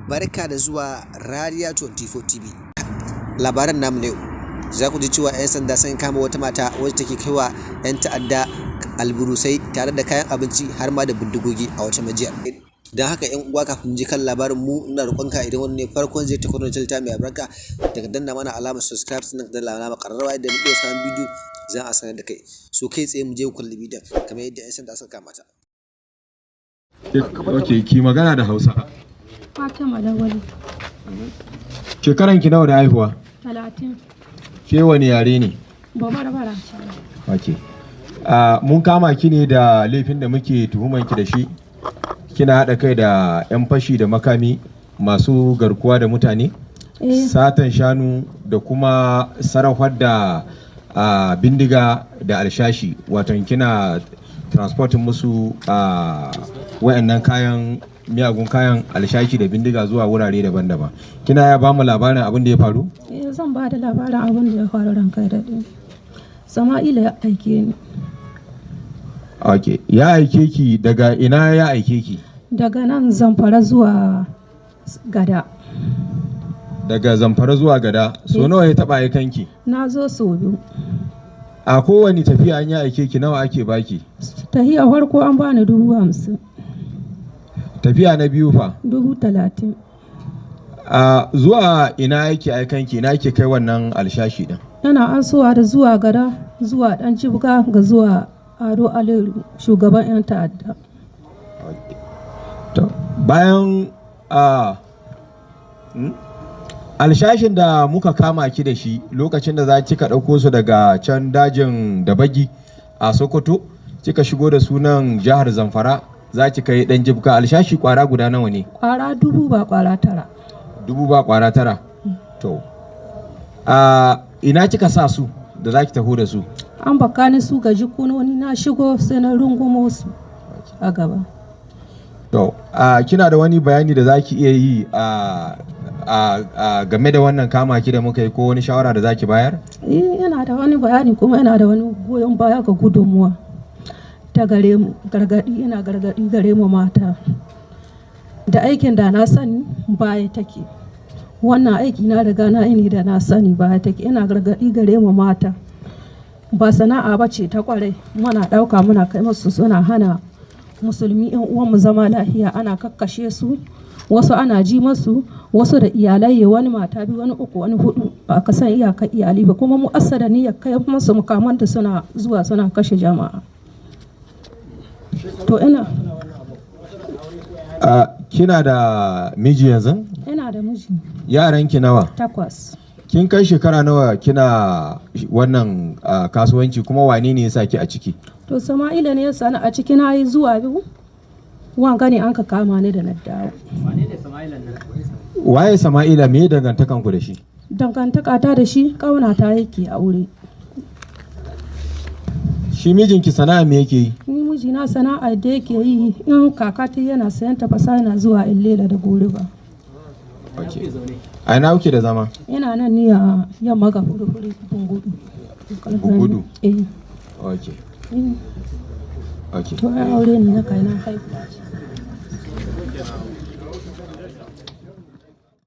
Barka da zuwa Rariya 24 TV. Labaran namu na yau, za ku ji cewa 'yan sanda sun kama wata mata wacce take kaiwa 'yan ta'adda alburusai tare da kayan abinci har ma da bindigogi a wata majiyar. Don haka, 'yan uwa, kafin mu je kan labarin mu, ina roƙonka, idan wannan ne farkon zai ta kwanon ta mai albarka, daga danna mana alamar subscribe, sannan ka danna alamar ƙararrawa, idan mun ɗora sabon bidiyo za a sanar da kai. So kai tsaye mu je ku kalli bidiyon kamar yadda 'yan sanda suka kama ta. Ok, ki magana da Hausa. Fatima Lawali. Shekaran ki nawa da haihuwa? 30. Ke wani yare ne? Babarbara ce. Ok. Mun kama ki ne da laifin da muke tuhuman ki da shi. Kina haɗa kai da 'yan fashi da makami masu garkuwa da mutane? Eh. Satan shanu da kuma sarrafar da bindiga da alshashi, wato kina transporting musu wayannan kayan miyagun kayan alshashi da bindiga zuwa wurare daban-daban. Kina ya bamu labarin abin da ya faru? Eh, zan ba da labarin abin da ya faru, ranka ya daɗe. Sama'ila ya aike ni. Ok, ya aike ki daga ina ya aike ki? Daga nan Zamfara zuwa Gada. Daga Zamfara zuwa Gada. So Eh. nawa ya taba aikan ki? Na zo sau biyu. A kowane tafiya an ya aike ki, nawa ake baki? Tahiya farko an bani 50,000. Tafiya na biyu fa? 30,000. A zuwa ina yake aikan ki, ina yake kai wannan alshashi din? Yana ansowa da zuwa Gada, zuwa Ɗan Jibga, ga zuwa Ado Aliru, shugaban 'yan ta'adda. To, bayan a alshashin da muka kama ki da shi lokacin da za kika ɗauko su daga can dajin Dabagi a Sokoto, kika shigo da sunan jihar Zamfara, za ki kai Ɗan Jibka, alshashi kwara guda nawa ne? Kwara dubu ba kwara tara. Dubu ba kwara tara. To, a ina kika sa su da za ki taho da su? An baka ni su ga jikunoni, na shigo sai na rungumo su a gaba. To, a kina da wani bayani da za ki iya yi a game da wannan kama ki da muka yi, ko wani shawara da za ki bayar? Eh, yana da wani bayani, kuma yana da wani goyon baya ga gudunmuwa ta gare mu. Gargadi, ina gargadi gare mu mata da aikin da na sani baya take. Wannan aiki na riga na ini da na sani baya take. Ina gargadi gare mu mata, ba sana'a ba ce ta kwarai. Muna ɗauka muna kai masu, suna hana musulmi yan uwanmu zama lafiya. Ana kakkashe su, wasu ana ji masu, wasu da iyalai, wani mata biyu, wani uku, wani hudu, ba ka san iyakar iyali ba. Kuma mu asada niyyar kai masu mukaman da suna zuwa suna kashe jama'a. To ina Kina da miji yanzu? Ina da miji. Yaranki nawa? Takwas. Kin kai shekara nawa kina wannan kasuwanci, kuma wane ne ya sa ki a ciki? To, Sama'ila ne ya sani a ciki. Na yi zuwa biyu, wanga ne an ka kama ni da na dawo. Waye Sama'ila? Me dangantakan ku da shi? Dangantaka ta da shi, ƙauna ta yake aure. Shi mijinki sana'a me yake yi? Ni mijina sana'a da yake yi, in kaka ta yana sayan tafasa, yana zuwa Illela da Goriba. Okay. A ina kuke da zama? Ina nan ni a yamma ga Furfuri, Bungudu. Bungudu? Eh. Okay. Eh. Okay. To, ai aure ne na kai, na haihu.